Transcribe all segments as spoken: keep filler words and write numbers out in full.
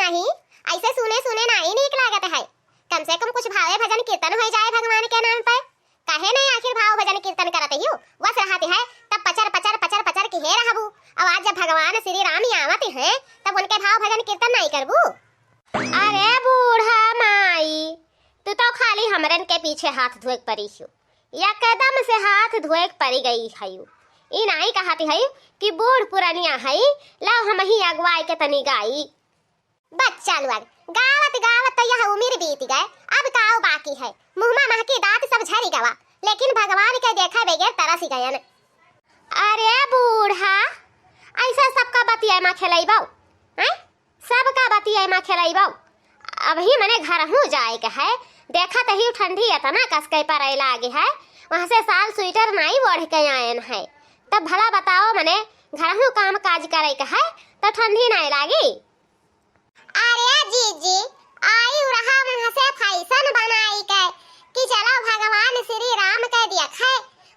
नहीं, ऐसे सुने सुने नाहीं नीक लागत है। कम से कम कुछ भावे भजन कीर्तन होइ जाए भगवान के नाम पे। काहे नहीं आखिर भाव भजन कीर्तन करत हियो? वस रहत है तब पचर पचर पचर पचर किहे रहबू। अब आज जब भगवान श्री राम ही आवत हैं तब उनके भाव भजन कीर्तन नहीं करबू? अरे बूढ़ा माई, तू तो खाली हमरन के पीछे हाथ धोए के परी हियो। एकदम से हाथ धोए के परी गई हयू। ई नाहीं कहत हयू कि बूढ़ पुरनिया हई, लाओ हमही अगुवाई के तनी गाई। बच्चा लोग, गावत गावत तो यह उमिर बीत गए, अब काव बाकी है? मुँहमा महकी दाँत सब झरी गवा, लेकिन भगवान के देखे बगैर तरस गयन। अरे बूढ़ा, ऐसा सबका बतिया मा खेलैबौ, हैं? सबका बतिया मा खेलैबौ। अबही मने घरहूँ जाए के है, देखत ही ठंडी एतना कस के पड़े लागे है, वहाँ से साल स्वेटर नाई ओढ़ के आयन है। तब भला बताओ मने घरहूँ काम काज करे के है तो ठंडी नाई लागी? अरे जीजी, आई रहा वहाँ से फैशन बनाई के कि चलो भगवान श्री राम के देखे,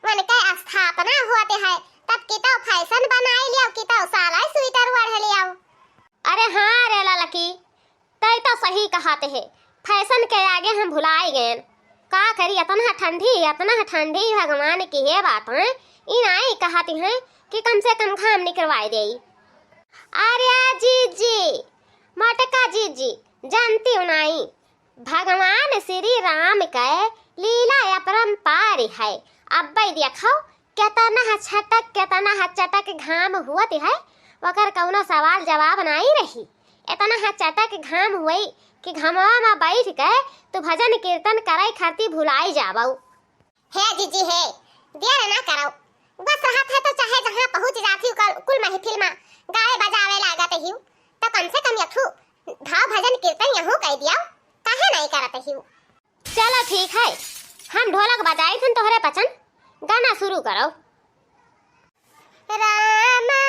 उनके स्थापना होते है, तब की तो फैशन बनाई लियो, की तो साला स्वेटर ओढ़ लियो। अरे हाँ रे ललकी, तै तो सही कहत है, फैशन के आगे हम भुलाई गएन। का करी, एतना ठंडी, एतना ठंडी, भगवान की हे बात है, ई नाई कहती हैं कि कम से कम घाम निकरवाई देई। अरे जीजी, मोटका जीजी, जानती हो नाई, भगवान श्री राम के लीला अपरंपार है। अब्बै देखो, केतना ह छटक, केतना ह चटक घाम हुअत है, ओकर कौनो सवाल जवाब नाई रही। एतना ह चटक घाम हुई कि घमवा मा बैठ के तू भजन कीर्तन करे खातिर भुलाई जाबौ। हे जीजी हे, देर ना करो, बस रहत है तो चाहे जहाँ पहुँच जाती हूँ, कुल, कुल महफिल मा गावे बजावे लागत ही, तो कम से कम एक ठू भाव भजन कीर्तन यहूँ कह दियो, काहे नहीं करत ही? चलो ठीक है, हम ढोलक बजाई थन तोहरे पचन, गाना शुरू करो। रामा